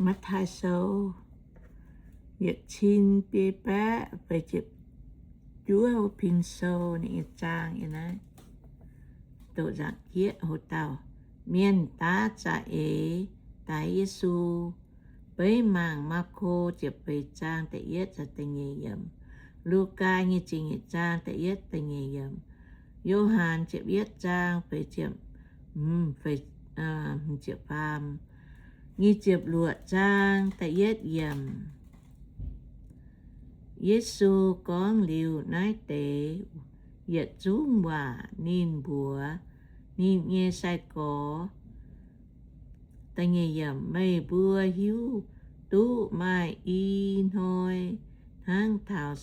Matv^taai Sou yietc cin biei baeqv feix ziepc juov, Pin Sou ninh nyei zaang yiem naaiv, doqc nzaangc jieqv. Hoc dauh mienh daav za'eix daix Yesu. Beiv mangc Maako ziepc feix zaang da'yietv caux da'nyeic yiemc, Lugaa nyic ziepc nyeic zaang da'yietv da'nyeic yiemc, Yo^han ziepc yietv zaang feix ziepc, feix, ziepc faam, nyic ziepc luoqc zaang da'yietv yiemc. Yesu gorngv liuz naaiv deix yietc zungv waac, ninh mbuox ninh nyei sai-gorx, Meih mbuo hiuv duqv maaih i hnoi hnangv taux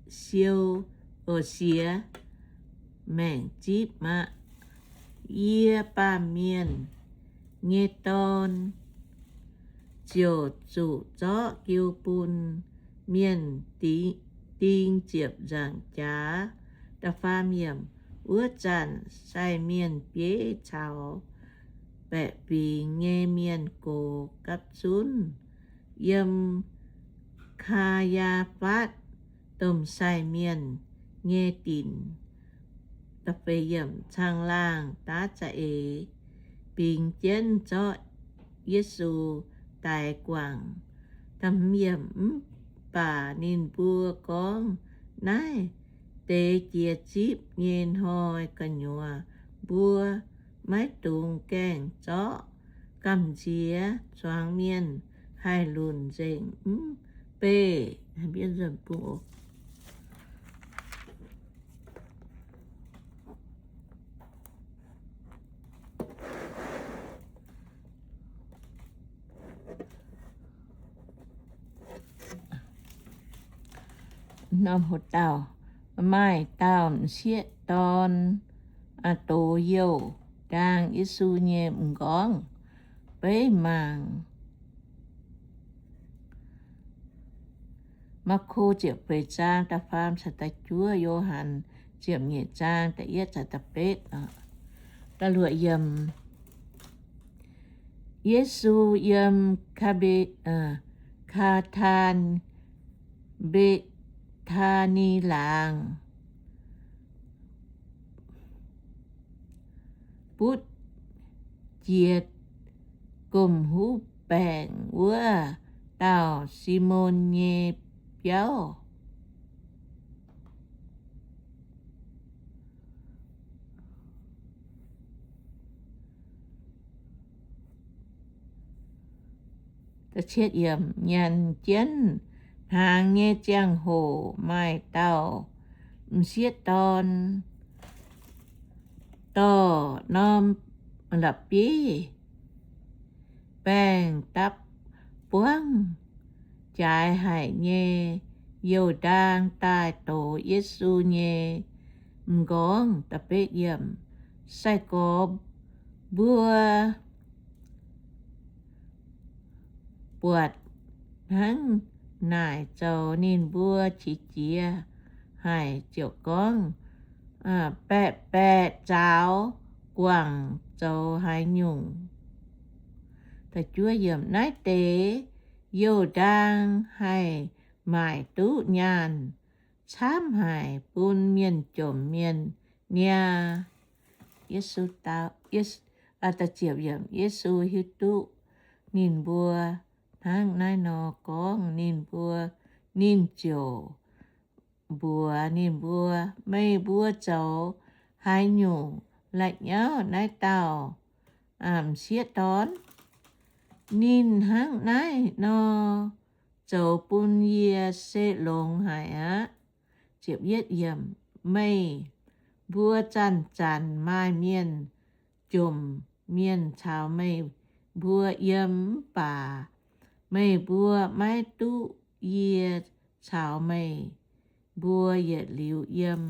siou, siex maengc zipv aqv. Yie, Baamh Mienh nyei Dorn, ziouc zuqc zorqv jiu bun mienh ding ziepc nzaangc jaax. Da'faam yiemc, Wuov zanc sai mienh bieiv caux baeqc fingx nyei mienh gox gapv zunv yiem Kaa^yaa^fatv domh sai mienh nyei dinc. Caangh laangh daav za'eix bingx jienv zorqv Yesu daix guangc. Mv baac ninh mbuo gorngv, Naaiv deix jiex zipv nyei hnoi gu'nyuoz mbuo maiv dungx gaengh zorqv gamh nziex zuangx mienh haih lunc nzengc mv beih. Norm hoc dauh, maaih dauh m'sieqv dorn dox youh ndaang Yesu nyei m'nqorngv. Beiv mangc Maako ziepc feix zaang da'faam caux da'juov, Yo^han ziepc nyeic zaang da'yietv caux da'betv. Da'luoqc yiemc, Yesu yiem Ka^mbe, Kaa^taan, Mbe^taa^ni Laangz butv jiex gomh huv baengc wuov dauh Simon nyei biauv. Nyanc jienv hnaangx nyei ziangh hoc maaih dauh m'sieqv dorn dorh norm la'bieiv baengh dapv buangv jaaix haic nyei youh ndaang daaih dox Yesu nyei m'nqorngv. Sai-gorx mbuo buatc hnangv naaic zoux, ninh mbuo qiex jiez haic ziouc gorngv, Baeqc-baeqc zaaux guangc zoux haaix nyungc? Naaiv deix youh ndaang haih maaic duqv nyaanh camv haic bun mienh jomc mienh niaa. Yesu, Yesu hiuv duqv ninh mbuo hnangv naaiv nor gorngv, ninh mbuo, ninh ziouc mbuox ninh mbuo, Meih mbuo zoux haaix nyungc la'nyauv naaiv dauh m'sieqv dorn? Ninh hnangv naaiv nor zoux bun yie se longx haic aqv. Meih mbuo zanc-zanc maaih mienh jomc mienh caux meih mbuo yiem, mv baac meih mbuo maiv duqv yie caux meih mbuo yietc liuz yiem.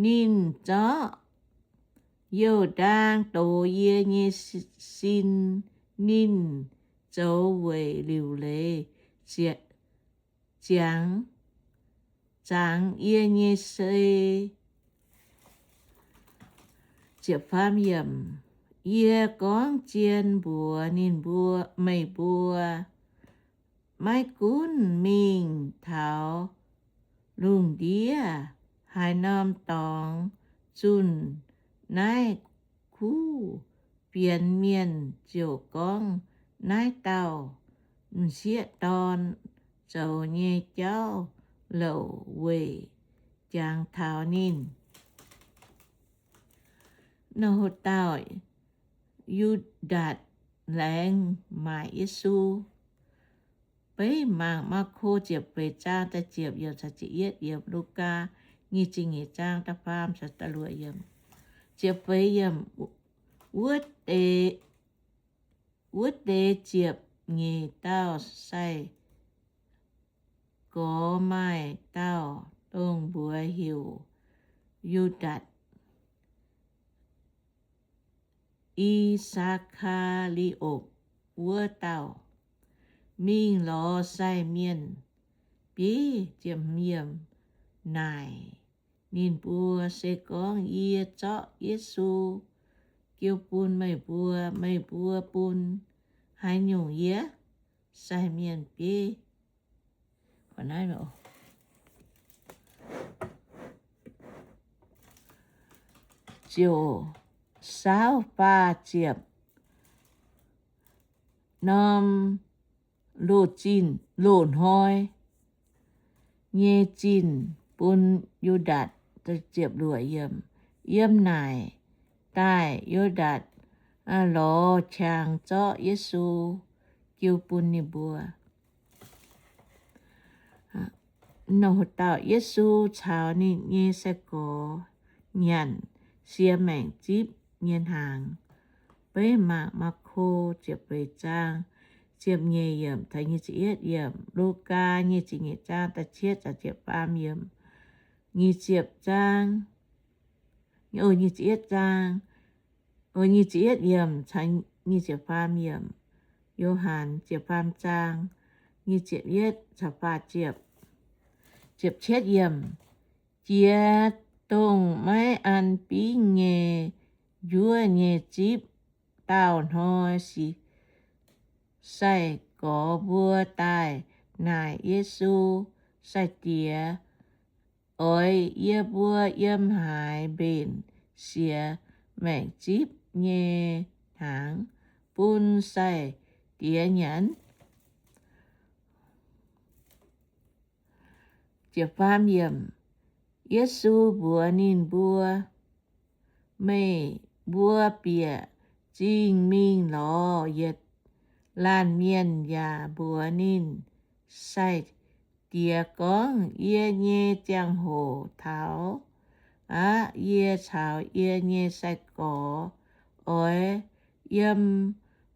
Ninh zorqv youh ndaang dox yie nyei sin. Ninh zoux weic liuc leiz ziangx, zangx yie nyei sei. Yie gorngv zien mbuox ninh mbuo, meih mbuo, maiv gunv mingh taux lungh ndiev haaix norm dorngx zunh, naaiv kuv fienx mienh ziouc gorngv naaiv dauh m'sieqv dorn zoux nyei jauv louc weic jangx taux ninh. Nor dauh Yu^ndaatc laengz maaic Yesu. Beiv mangc Maako ziepc feix zaang da'ziepc yiemc caux ziepc yietv yiemc, Lugaa nyic ziepc nyeic zaang da'faam caux da'luoqc yiemc. Ziepc feix yiemc, wuov deix, wuov deix ziepc nyeic dauh sai-gorx maaih dauh dongh mbuox heuc Yu^ndaatc I^saa^kaa^li^opc wuov dauh, mingh lorz sai mienh bieiv, ziepc hmz yiemc, naaic ninh mbuo, Se gorngv yie zorqv Yesu jiu bun meih mbuo, meih mbuo bun haaix nyungc yie? Sai mienh bieiv ziouc saauv faah ziepc norm loz-zinh, loz-hnoi nyei zinh bun Yu^ndaatc. Yiem naaic daaih Yu^ndaatc lorz qangx zorqv Yesu jiu bun ninh mbuo. Nor dauh Yesu caux ninh nyei sai-gorx nyanc siex maengc zipv nyei hnaangx. Beiv mangc Maako ziepc feix zaang ziepc nyeic yiemc taux nyic ziepc yietv yiemc, Lugaa nyic ziepc nyeic zaang da'cietv caux ziepc faam yiemc, nyic ziepc zaang, nyic ziepc yietv zaang, nyic ziepc yietv yiemc caux nyic ziepc faam yiemc, Yo^han ziepc faam zaang nyic ziepc yietv caux faah ziepc, ziepc cietv yiemc. Jiex dongh maiv an bingv nyei njuov nyei zipv daauh hnoi, sai-gorx mbuo daaih naaic Yesu, Sai-Diex, oix yie mbuo yiem haaix mbenc siex maengc zipv nyei hnaangx bun Sai-Diex nyanc? Yesu mbuox ninh mbuo, Meih mbuo bieqc zingh mingh lorz yietc laanh mienh yaac mbuox ninh, Sai-Diex gorngv, Yie nyei ziangh hoc taux aqv. Yie caux yie nyei sai-gorx oix yiem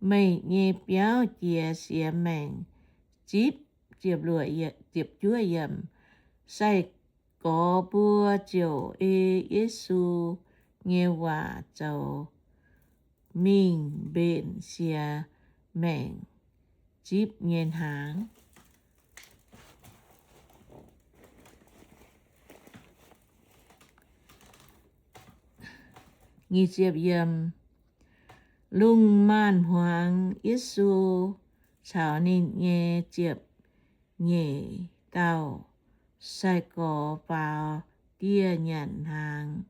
meih nyei biauv jiex siex maengc zipv. Sai-gorx mbuo ziouc ei Yesu nyei waac zoux mingh mbenc siex maengc zipv nyei hnaangx. Lungh maanz-hmuangx Yesu caux ninh nyei ziepc nyeic dauh sai-gorx faaux dieh nyanc hnaangx.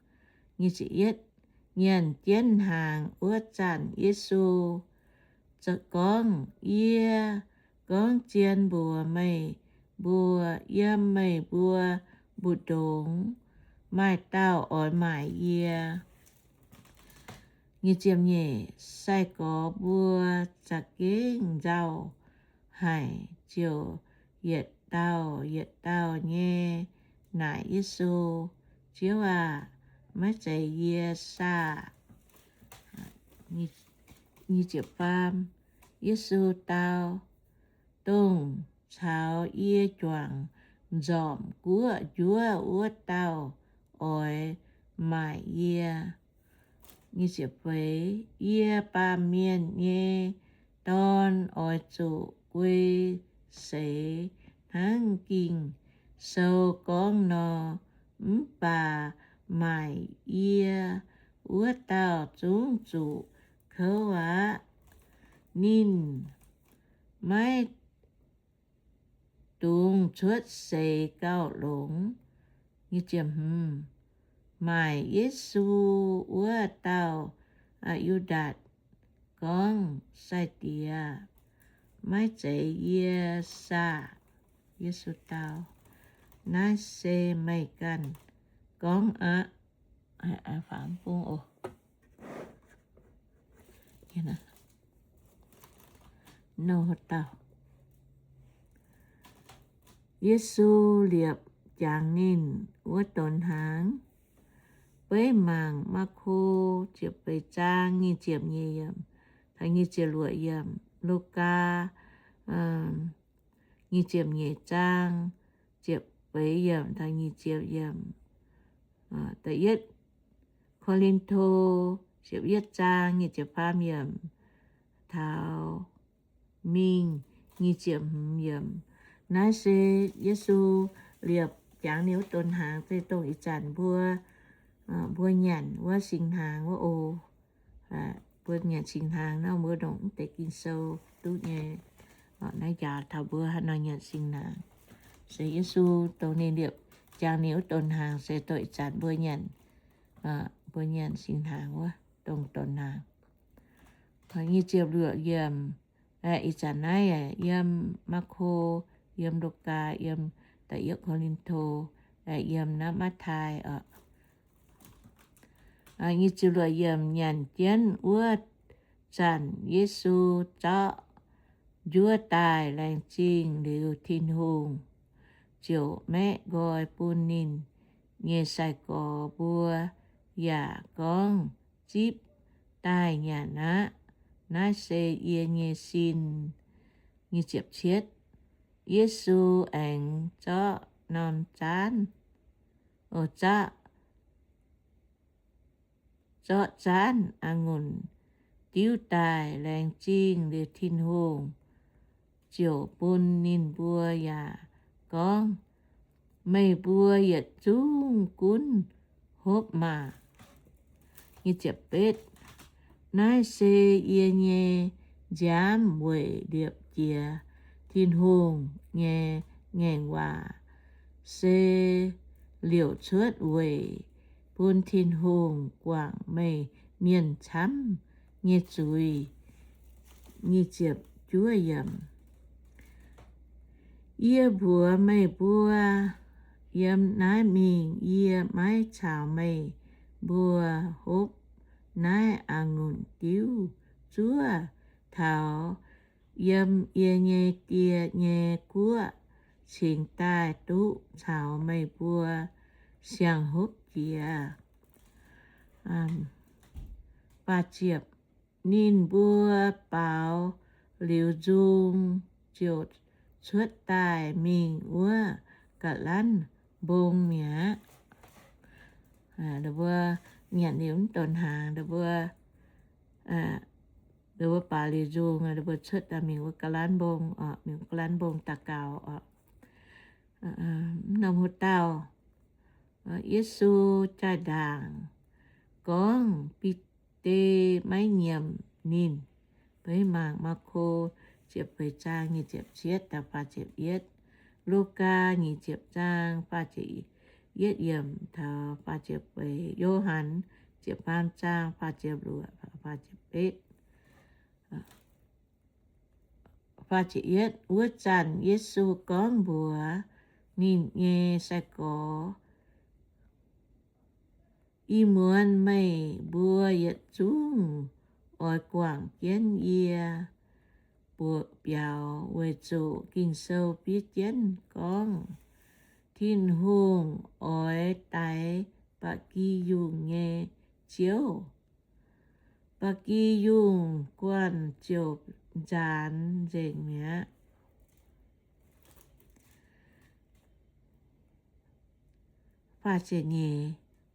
Nyanc jienv hnaangx wuov zanc Yesu gorngv, Yie gorngv zien mbuox meih mbuo, yiem meih mbuo mbu'ndongx maaih dauh oix maaic yie. Sai-gorx mbuo za'gengh nzauh haic, ziouc yietc dauh yietc dauh nyei naaic Yesu, Ziouv aah! Maiv zeiz yie saah? Yesu dau, Dongh caux yie juangc nzormc guoqv njuov wuov dauh oix maaic yie. Yie, Baamh Mienh nyei Dorn, oix zuqc guei seix hnangv Ging-Sou gorngv nor. Mv baac maaic yie wuov dauh zungv zuqc kouv aqv. Ninh maiv dungx cuotv seix gauh longx. Maaic Yesu wuov dauh Yu^ndaatc gorngv, Sai-Diex, maiv zeiz yie saah? Yesu dau, Naaiv se meih ganh gorngv aqv. Yesu liepc jangx ninh wuov donx hnaangx. Beiv mangc Maako ziepc feix zaang nyic ziepc nyeic yiemc taux nyic ziepc luoqc yiemc, Lugaa nyic ziepc nyeic zaang ziepc feix yiemc taux nyic ziepc yiemc. Da'yietv Ko^lin^to ziepc yietv zaang nyic ziepc faam yiemc taux mingh nyic ziepc hmz yiemc. Naaiv se Yesu liepc jangx ninh wuov donx hnaangx, se dongh ih zanc mbuo, mbuo nyanc wuov singx hnaangx wuov oc. Mbuo nyanc singx hnaangx nor, mbuo ndongc mv deix Ging-Sou duqv nyei. Naaiv njaaux taux mbuo haaix nor nyanc singx hnaangx. Se Yesu dongh ninh liepc jangx ninh wuov donx hnaangx se dongh ih zanc mbuo nyanc, mbuo nyanc singx hnaangx wuov dongh donx hnaangx. Nyic ziepc luoqc yiemc, ih zanc naaiv yiem Maako, yiem Lugaa, yiem da'yietv Ko^lin^to, yiem naaiv Matv^tai oc. Nyic ziepc luoqc yiemc, Nyanc jienv wuov zanc Yesu zorqv njuov daaih laengz zingh liuz, Tin-Hungh ziouc maeqv nqoi bun ninh nyei sai-gorx mbuo yaac gorngv, Zipv daaih nyanc aqv. Naaiv se yie nyei sin. Yesu aengx zorqv norm zaanv, zorqv, zorqv zaanv a'ngunc diuv daaih laengz zingh liuz, Tin-Hungh ziouc bun ninh mbuo yaac gorngv, Meih mbuo yietc zungv gunv hopv maah! Naaiv se yie nyei nziaamv weic liepc jiez Tin-Hungh nyei ngaengc waac, se liouc cuotv weic bun Tin-Hungh guangc meih mienh camv nyei zuiz. Yie mbuox meih mbuo, yiem naaiv mingh yie maiv caux meih mbuo hopv naaiv a'ngunc diuv zuov, taux yiem yie nyei Die nyei guoqv cingx daaih duqv caux meih mbuo siang-hopv jiex. Ninh mbuo baaux liuz nzung, ziouc cuotv daaih mingh wuov ga'lanv mbong mi'aqv. Mbuo nyanc liuz mv donx hnaangx, mbuo, mbuo baaux liuz nzung, mbuo cuotv daaih mingh wuov ga'lanv mbong, mingh wuov ga'lanv mbong daux gaux oc. Mv norm wuov dauh, Yesu jaa-ndaangc gorngv Bide maiv nyiemc ninh. Beiv mangc Maako ziepc feix zaang nyic ziepc cietv taux faah ziepc yietv, Lugaa nyic ziepc zaang faah ziepc yietv yiemc taux faah ziepc feix, Yo^han ziepc faam zaang faah ziepc luoqc, faah ziepc betv. Wuov zanc Yesu gorngv mbuox ninh nyei sai-gorx, Ih muonz meih mbuo yietc zungv oix guangc jienv yie mbuox biaux, weic zuqc Ging-Sou fiev jienv gorngv, Tin-Hungh oix daix ba'gi yungh nyei ziouv. Ba'gi yungh guanh ziouc nzaanx nzengc mi'aqv.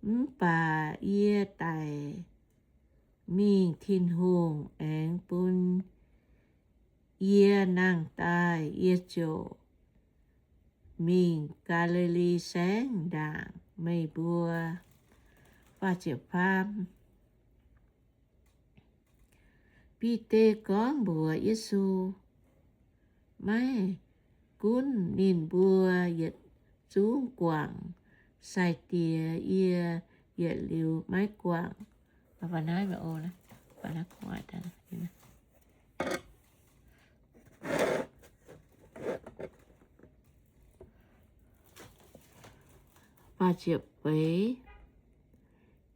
Mv baac yie daic mingh, Tin-Hungh aengx bun yie nangh daaih, yie ziouc mingh Gaa^li^li Saengv ndaangc meih mbuo. Bide gorngv mbuox Yesu, maiv gunv ninh mbuo yietc zungv guangc, sai-diex yie yietc liuz maiv guangc.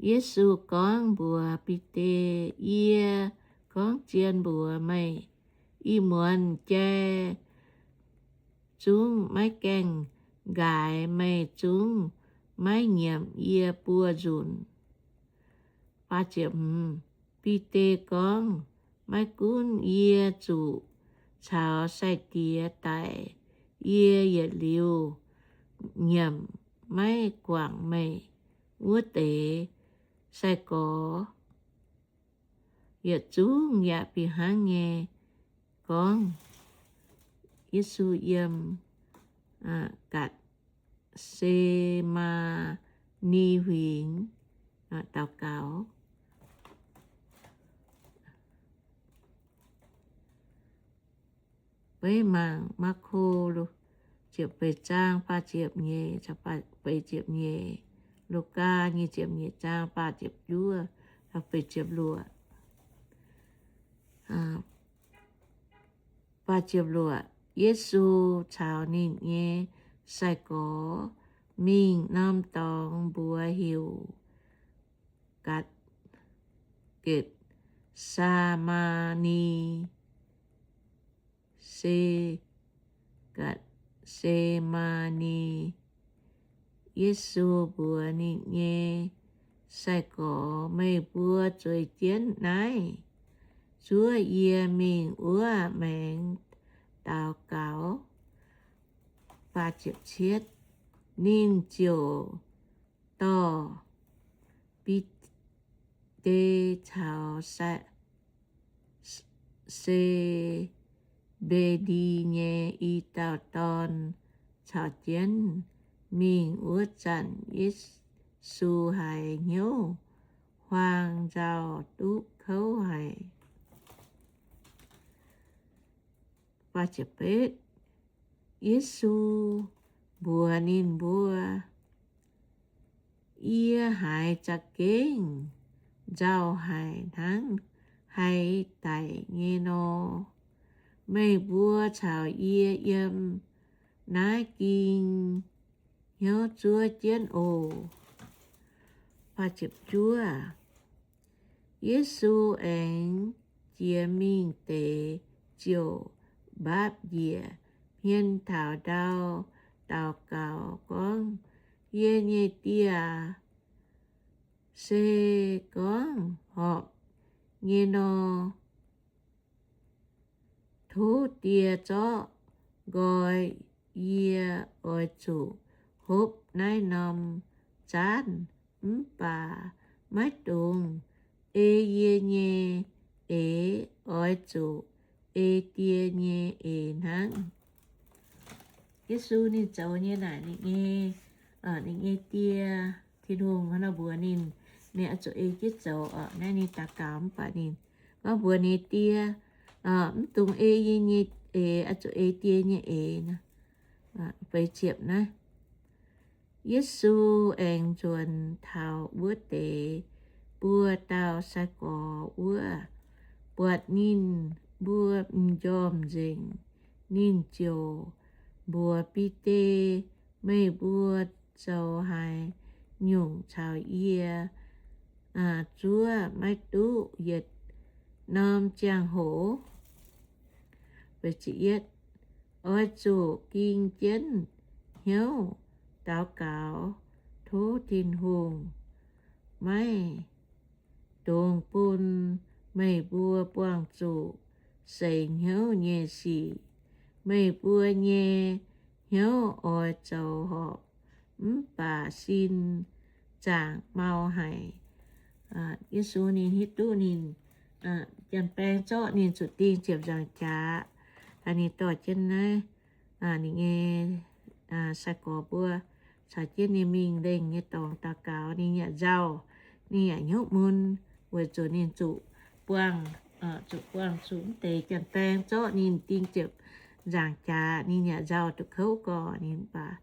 Yesu gorngv mbuox Bide, Yie gorngv zien mbuox meih, ih muonz jai zungv maiv gaengh nqaaix, meih zungv maiv nyiemc yie buo nzunc. Bide gorngv, Maiv gunv yie zuqc caux sai-diex daic, yie yietc liuz nyiemc maiv guangc meih. Wuov deix sai-gorx yietc zungv yaac fih hnangv nyei gorngv. Yesu yiem Gatc^se^maa^ni Huingx daux gaux. Beiv mangc Maako ziepc feix zaang faah ziepc nyeic, feix ziepc nyeic, Lugaa nyic ziepc nyeic zaang faah ziepc juov, feix ziepc luoqc. Faah ziepc luoqc, Yesu caux ninh nyei sai-gorx mingh norm dorngx mbuox heuc Gatc, Gatc^se^maa^ni, se, Gatc^se^maa^ni. Yesu mbuox ninh nyei sai-gorx, Meih mbuo zueiz jienv naaiv zuov yie mingh wuov maengx daux gaux. Ninh ziouc dorh Bide caux Se^mbe^ndi nyei i dauh dorn caux jienv mingh. Wuov zanc Yesu haiz hnyouv huaang nzauh duqv kouv haic. Yesu mbuox ninh mbuo, Yie haiz za'gengh nzauh haic hnangv haih daic nyei nor. Meih mbuo caux yie yiem naaiv ging hnyouv zuov jienv oc. Yesu aengx jiex mingh deix ziouc mbaapv njiec hmien taux ndau daux gaux gorngv, Yie nyei Die aac, se gorngv horpc nyei nor, tov Die zorqv nqoi. Yie oix zuqc hopv naaiv norm zaanv, mv baac maiv dungx ei yie nyei eix, oix zuqc ei Die nyei eix hnangv. Yesu ninh zoux nyei naaic ninh nyei, ninh nyei Die, Tin-Hungh hnangv nor mbuox ninh, ninh oix zuqc ei jienv zoux oc. Naaiv ninh daux gaux mv baac ninh gorngv mbuox ninh Die, Mv dungx ei yie nyei eix, oix zuqc ei Die nyei eix. Feix ziepc naaiv, Yesu aengx nzuonx taux wuov deix buo dauh sai-gorx wuov, buatc ninh mbuo m'njormh nzengc. Ninh ziouc mbuox Bide, Meih mbuo zoux haaix nyungc caux yie zuov maiv duqv yietc norm ziangh hoc? Oix zuqc ging jienv hnyouv daux gaux, tov Tin-Hungh maiv dungx bun meih mbuo buangh zuqc seix hnyouv nyei sic. Meih mbuo nyei hnyouv oix zoux horpc, mv baac sin zaangc mau haic. Yesu ninh hiuv duqv ninh, janx-baeng zorqv ninh zuqc ding ziepc nzaangc jaax, ninh dorh jienv naaiv, ninh nyei sai-gorx mbuo caux jienv ninh mingh lengh nyei dorngx daux gaux. Ninh yaac nzauh, ninh yaac hnyouv mun, weic zuqc ninh zuqc buangh zuqc buangh zuqc mv deix janx-baeng zorqv ninh ding ziepc nzaangc jaax, ninh yaac nzauh duqv kouv gorx. Ninh mv baac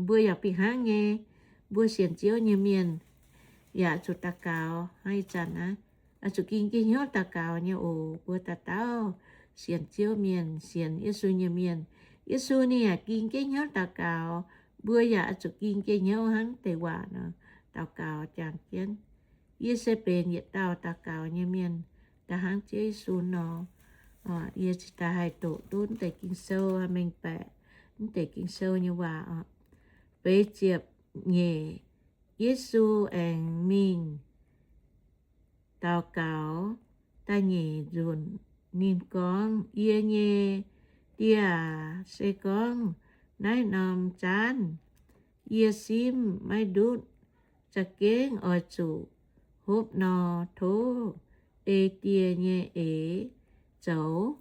mbuo yaac fih hnangv nyei. Mbuo sienx Ziouv nyei mienh yaac zuqc daux gaux hnangv ih zanc naaiv, zuqc ging jienv hnyouv daux gaux nyei oc. Mbuo dauh dauh sienx Ziouv mienh, sienx Yesu nyei mienh, Yesu ninh yaac ging jienv hnyouv daux gaux. Mbuo yaac zuqc ging jienv hnyouv hnangv deix waac nor daux gaux jangx jienv. Yie se benx yietc dauh daux gaux nyei mienh, da'hnangv Ziouv Yesu nor. Yie cingx daaih haih doqc duqv mv deix Ging-Sou, haih mengh baeqc mv deix Ging-Sou nyei waac oc. Feix ziepc nyeic, Yesu aengx mingh daux gaux da'nyeic nzunc. Ninh gorngv, Yie nyei Die aac, se gorngv naaiv norm zaanv yie simv maiv ndutv, za'gengh oix zuqc hopv nor, tov ei Die nyei eix zoux.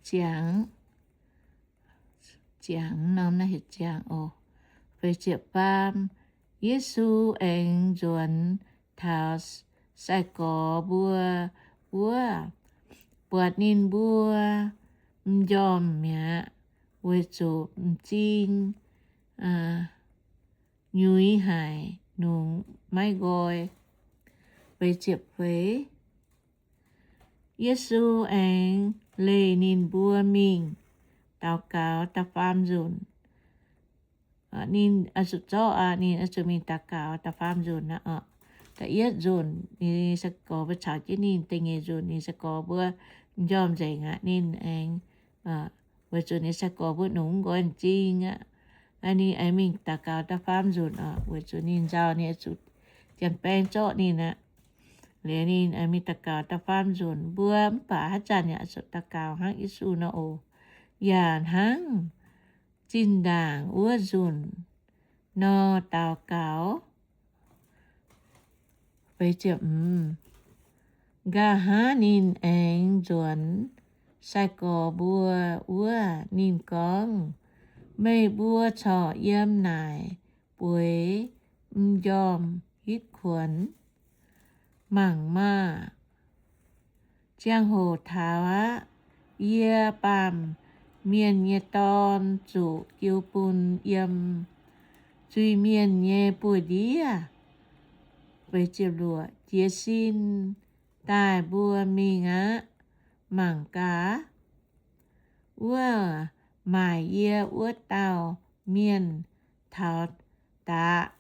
Ziangx, ziangx norm naaiv heuc ziangx oc. Feix ziepc faam, Yesu aengx nzuonx taux sai-gorx mbuo wuov, buatc ninh mbuo m'njormh mi'aqv, weic zuqc m'zing nyuix haic, nungx maiv nqoi. Feix ziepc feix, Yesu aengx leih ninh mbuo mingh daux gaux da'faam nzunc. Ninh oix zuqc zorqv aqv, ninh oix zuqc mingh daux gaux da'faam nzunc aqv. Da'yietv nzunc ninh sai-gorx mbuo caux jienv ninh, da'nyeic nzunc ninh sai-gorx mbuo m'njormh nzengc aqv. Ninh aengx, weic zuqc ninh sai-gorx mbuo nungx nqoi m'zing aqv. Ninh aengx mingh daux gaux da'faam nzunc oc, weic zuqc ninh nzauh, ninh oix zuqc janx-baeng zorqv ninh aqv. Liuz ninh aengx mingh daux gaux da'faam nzunc. Mbuo mv baac haaix zanc yaac zuqc daux gaux hnangv Yesu nor oc. Yaac hnangv zinh ndaangc wuov nzunc nor daux gaux. Nqa'haav ninh aengx nzuonx sai-gorx mbuo wuov, ninh gorngv, Meih mbuo corc yiem naaic bueix m'njormh hitv kuonx mangc maah! Ziangh hoc taux aqv. Yie, Baamh Mienh nyei Dorn, zuqc jiu bun yiem zuiz mienh nyei buoz-ndiev. Jiez sin daaih mbuo mingh aqv. Mangc gaax, wuov maaic yie wuov dauh mienh taux daqc.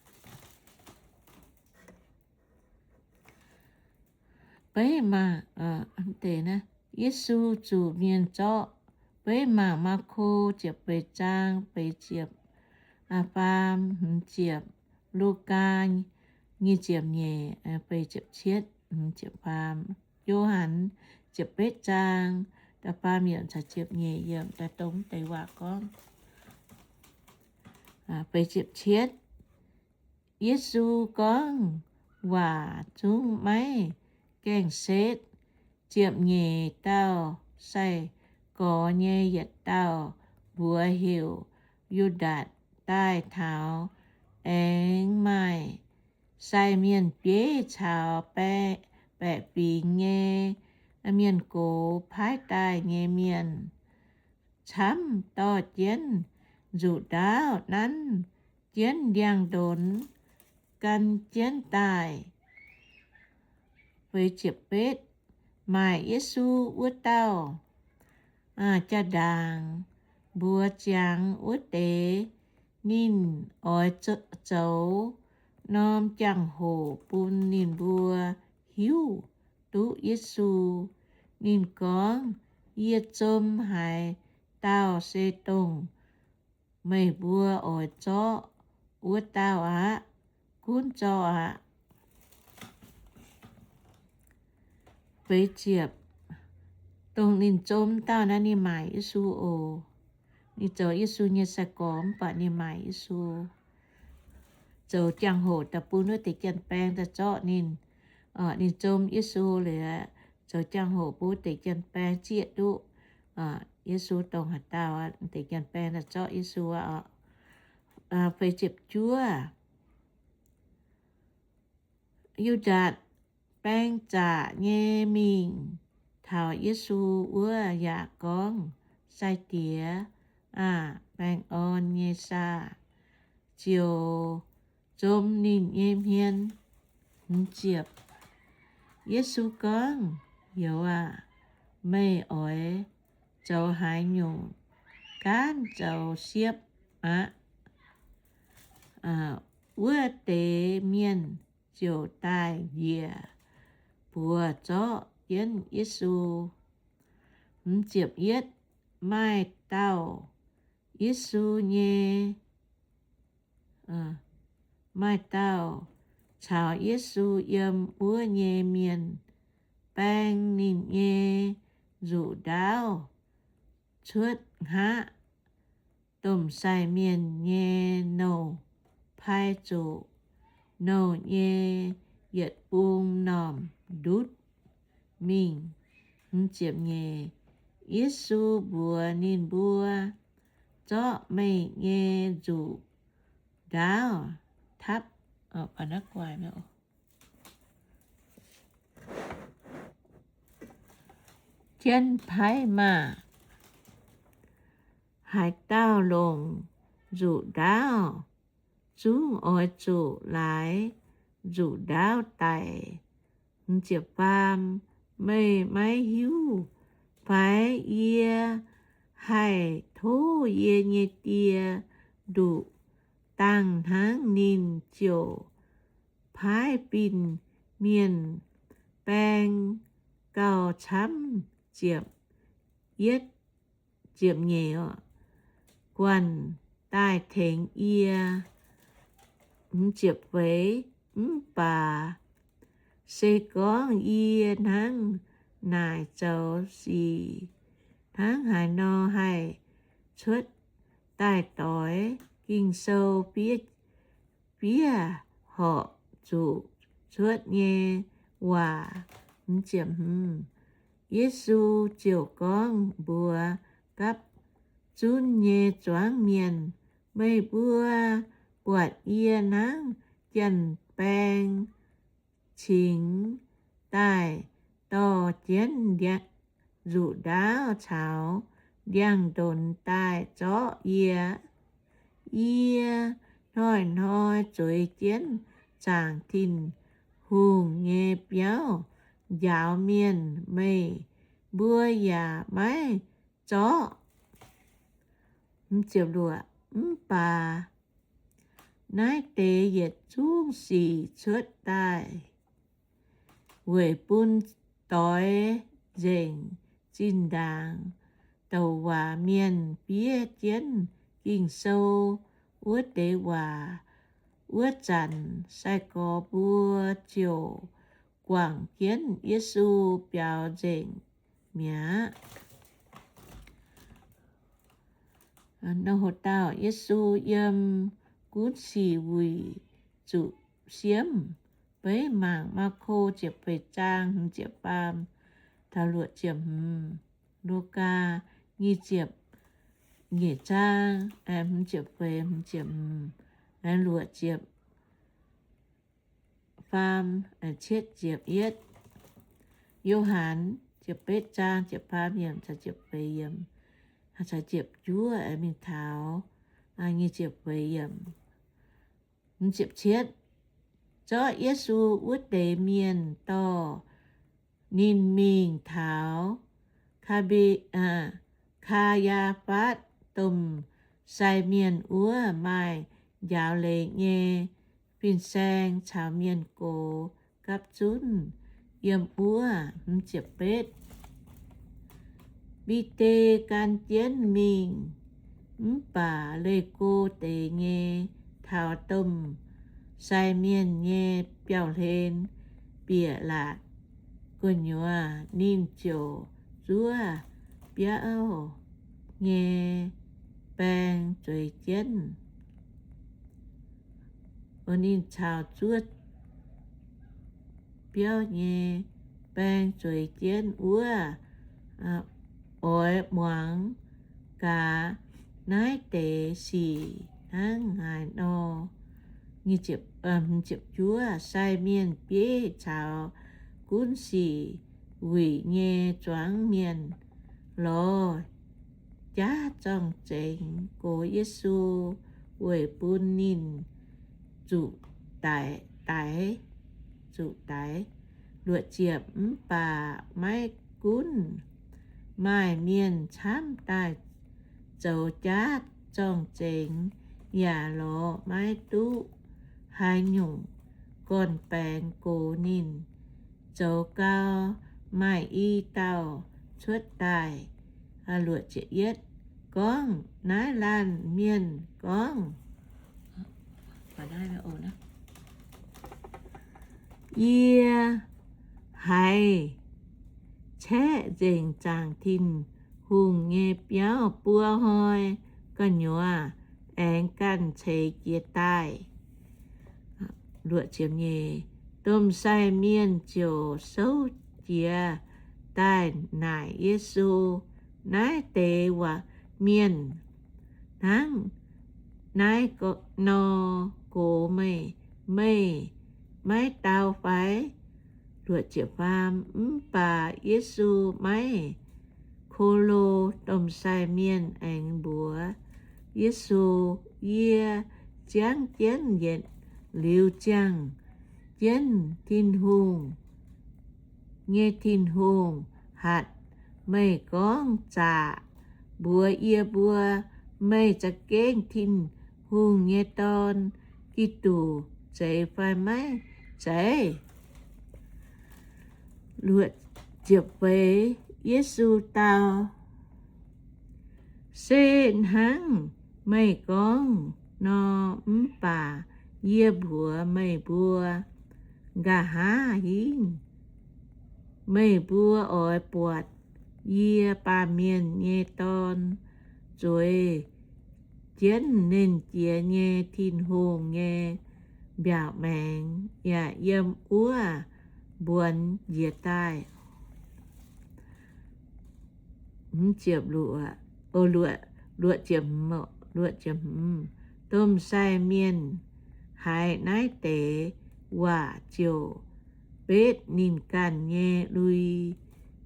Beiv mangc, Yesu zuqc mienh zorqv. Beiv mangc Maako ziepc feix zaang feix ziepc faam, hmz ziepc, Lugaa nyic ziepc nyeic, feix ziepc cietv, hmz ziepc faam, Yo^han ziepc betv zaang da'faam yiemc caux ziepc nyeic yiemc daaih dongh deix waac gorngv. Feix ziepc cietv, Yesu gorngv waac zungv maiv gaengh setv. Ziepc nyeic dauh sai-gorx nyei yietc dauh, mbuox heuc Yu^ndaatc, daaih taux, aengx maaih sai mienh bieiv caux baeqc fingx nyei mienh gox paaiv daaih nyei mienh camv dorh jienv nzuqc ndaauv, nanv jienv ndiangx-ndonx gan jienv daaih. Maaic Yesu wuov dauh jaa-ndaangc mbuox ziangx wuov deix ninh oix zoux norm jangx-hoc bun ninh mbuo hiuv duqv Yesu. Ninh gorngv, Yie zom haaix dauh se dongh meih mbuo oix zorqv wuov dauh aqv. Gunv zorqv aqv. Dongh ninh zom dauh naaiv ninh maaic Yesu oc. Ninh zoux Yesu nyei sai-gorx mv baac ninh maaic Yesu. zoux jangx-hoc daaih bun wuov deix janx-baeng daaih zorqv ninh. Ninh zom Yesu liuz, zoux jangx-hoc bun wuov deix janx-baeng zieqv duqv Yesu dongh haaix dauh, deix janx-baeng daaih zorqv Yesu oc. Feix ziepc juov. Yu^ndaatc baeng zaqc nyei mingh taux Yesu wuov yaac gorngv, Sai-Diex aah! Baengh orn nyei saah! Ziouc zom ninh nyei hmien. Yesu gorngv, Youz aah! Meih oix zoux haaix nyungc gaanv zoux siepv aqv? Wuov deix mienh ziouc daaih njiec buoz zorqv jienv Yesu. Maaih dauh Yesu nyei, maaih dauh caux Yesu yiem wuov nyei mienh baeng ninh nyei nzuqc ndaauv cuotv hngaqv. Domh sai mienh nyei nouh pai zuqc nouh nyei yietc bung m'normh ndutv mingh. Yesu mbuox ninh mbuo, Zorqv meih nyei nzuqc ndaauv tapv jienv paaiv maah! Haaix dauh longc nzuqc ndaauv zungv oix zuqc laaix nzuqc ndaauv daic. Meih maiv hiuv fai? Yie haih tov yie nyei Die nduqc dangh hnangv ninh ziouc paaiv fin-mienh baeng gauh camv ziepc yietv, ziepc nyeic guanh daaih tengx yie. Ziepc feix. Mv baac se gorngv yie hnangv naaic zoux sic hnangv haaix nor haih cuotv daaih doix Ging-Sou fiev, fiev horpc zuqc cuotv nyei waac? Yesu ziouc gorngv mbuox gapv zunv nyei zuangx mienh, Meih mbuo buatc yie hnangv janx-baeng cingx daaih dorh jienv nzuqc ndaauv caux ndiangx-ndonx daaih zorqv yie. Yie hnoi-hnoi zueiz jienv zaangc Tin-Hungh nyei biauv njaaux mienh, meih mbuo yaac maiv zorqv. Mv baac naaiv deix yietc zungv sic cuotv daaih weic bun doix nzengc zinh ndaangc douc waac mienh fiev jienv Ging-Sou wuov deix waac. Wuov zanc sai-gorx mbuo ziouc guangc jienv Yesu biaux nzengc mi'aqv. Nor hoc dauh Yesu yiem gunv sic wuic zuqc siemv. Beiv mangc Maako ziepc feix zaang hmz ziepc faam taux luoqc ziepc hmz, Lugaa nyic ziepc nyeic zaang hmz ziepc feix, hmz ziepc hmz, luoqc ziepc faam, cietv ziepc yietv. Yo^han ziepc betv zaang ziepc faam yiemc caux ziepc feix yiemc, caux ziepc juov mingh taux nyic ziepc feix yiemc. Ziepc cietv. Zorqv Yesu wuov deix mienh dorh ninh mingh taux Kaa^be, Kaa^yaa^fatv domh sai mienh wuov maaih njaaux leiz nyei fin-saeng caux mienh gox gapv zunv yiem wuov. Hmz ziepc betv. Bide gan jienv mingh, mv baac leih go deix nyei taux domh sai mienh nyei biauv-hlen bieqc laatc gu'nyuoz, ninh ziouc zuov biauv nyei baeng zueiz jienv. ninh caux zuov biauv nyei baeng zueiz jienv wuov, oix muangx gaax naaiv deix sic hnangv haaix nor. Sai mienh bieiv caux gunv sic wuic nyei zuangx mienh lorz jaav zorng-zengx gox Yesu weic bun ninh zuqc daix, zuqc daix. Luoqc ziepc, mv baac maiv gunv maaih mienh camv daaih zoux jaav zorng-zengx yaac lorz maiv duqv haaix nyungc gorn-baengx gox ninh. Zoux gau, maaih i dauh cuotv daaih, luoqc ziepc yietv, gorngv, Naaiv laanh mienh gorngv, Yie haiz caeqv nzengc zaangc Tin-Hungh nyei biauv buo hnoi gu'nyuoz aengx ganh ceix jiez daaih. Domh sai mienh ziouc souv jiez daaih naaic Yesu, Naaiv deix waac mienh hnangv naaiv nor gox meih, meih maiv dau fai? Mv baac Yesu maiv ko lo domh sai mienh aengx mbuox Yesu, Yie ziangv jienv yietc liuz ziangh jienv Tin-Hungh nyei Tin-Hungh hatc meih gorngv zaqc mbuox yie mbuo, meih za'gengh Tin-Hungh nyei Dorn, Giduc, zeiz fai maiv zeiz? Yesu dau, Se hnangv meih gorngv nor, mv baac yie mbuox meih mbuo, nqa'haav hingv meih mbuo oix buatc yie, Baamh Mienh nyei Dorn, zueiz jienv Nernh Jiex nyei Tin-Hungh nyei mbiaauc maengx yaac yiem wuov mbuonx njiec daaih. Domh sai mienh haiz naaiv deix waac ziouc betv ninh ganh nyei lui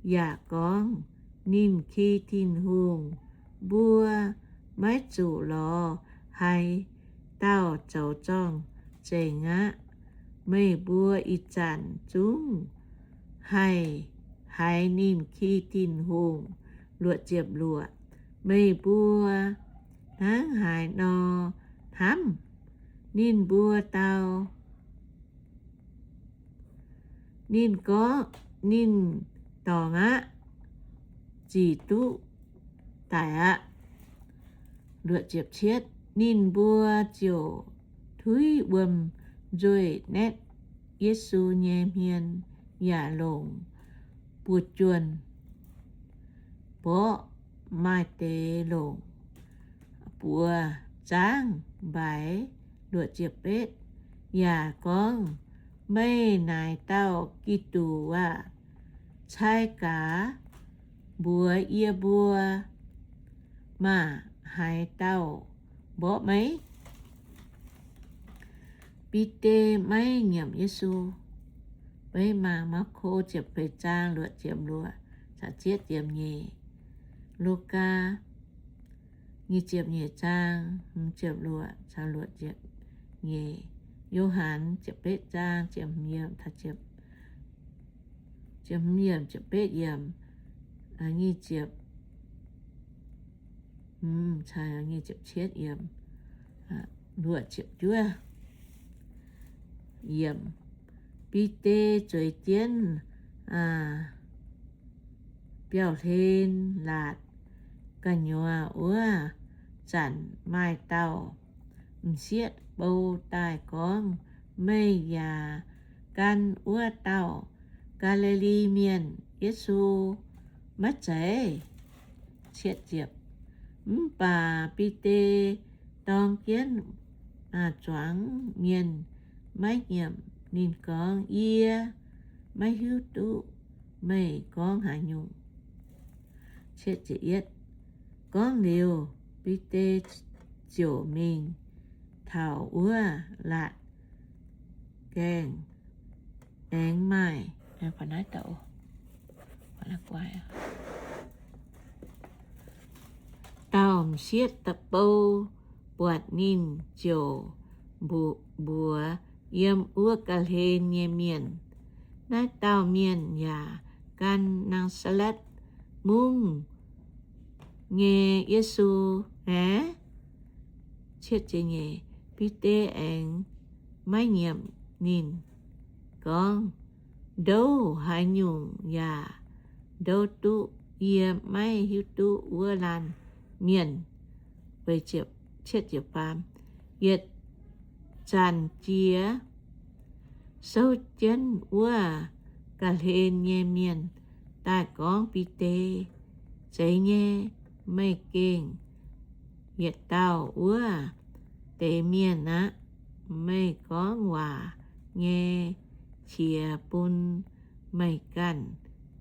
yaac gorngv, Ninh ki Tin-Hungh, mbuo maiv zuqc lorz haaix dauh zoux zorng-zengx aqv. Meih mbuo ih zanc zungv haih haiz ninh ki Tin-Hungh. Meih mbuo hnangv haaix nor hnamv? Ninh mbuo dau, Ninh gorngv, Ninh dorngc aqv. Zic duqv daic aqv. Ninh mbuo ziouc tuiv wuom-nzuih naetv Yesu nyei hmien yaac longc buoz-juonh mborqv. Maaih deix longc buoz zaangv mbaix. Yaac gorngv, Meih naaic dauh Giduc aah! Cai gaax mbuox yie mbuo maah! Haaix dauh mborqv meih? Bide maiv nyiemc Yesu. Beiv mangc Maako ziepc feix zaang luoqc ziepc luoqc caux ziepc nyeic, Lugaa nyic ziepc nyeic zaang hmz ziepc luoqc caux luoqc ziepc nyeic, Yo^han ziepc betv zaang ziepc hmz yiemc, ziepc hmz yiemc, ziepc betv yiemc, nyic ziepc hmz caux nyic ziepc cietv yiemc, luoqc ziepc juov yiemc. Bide zueiz jienv biauv-hlen laatc gu'nyuoz wuov zanc, maaih dauh m'sieqv bou daaih gorngv, Meih yaac gan wuov dauh Gaa^li^li Mienh, Yesu, maiv zeiz? Mv baac Bide dorng jienv zuangx mienh maiv nyiemc. Ninh gorngv, Yie maiv hiuv duqv meih gorngv haaix nyungc. Gorngv liuz, Bide ziouc mingh taux wuov laatc gaengh aengx maaih dauh m'sieqv da'bou buatc ninh ziouc mbuox yiem wuov ga'hlen nyei mienh, Naaiv dauh mienh yaac gan Naa^saa^letv Mungv nyei Yesu aeqv. Bide aengx maiv nyiemc ninh, gorngv, Ndouv haaix nyungc yaac ndouv duqv yie maiv hiuv duqv wuov laanh mienh. Yietc zanc jiex, souv jienv wuov ga'hlen nyei mienh daaih gorngv Bide, Zeiz nyei, meih gengh yietc dauh wuov deix mienh aqv. Meih gorngv waac nyei qiex bun meih ganh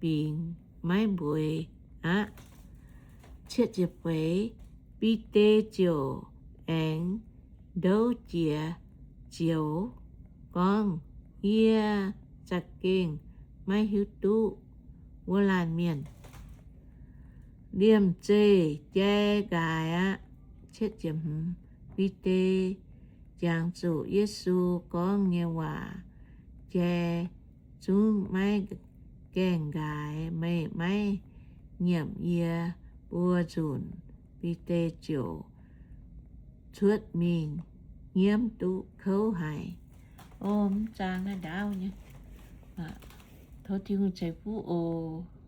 bingx maiv mbueiz aqv. Bide ziouc aengx ndouv jiex zioux gorngv, Yie za'gengh maiv hiuv duqv wuov laanh mienh. Liemh zeih jai nqaaix aqv. Bide jangx zuqc Yesu gorngv nyei waac, Jai zungv maiv gaengh nqaaix. Meih maiv nyiemc yie? Buo nzunc Bide ziouc cuotv mingh nyiemv duqv kouv haic. O, mv zaang naaiv ndaauv nyei. Tov Tin-Hungh ceix fuqv oc.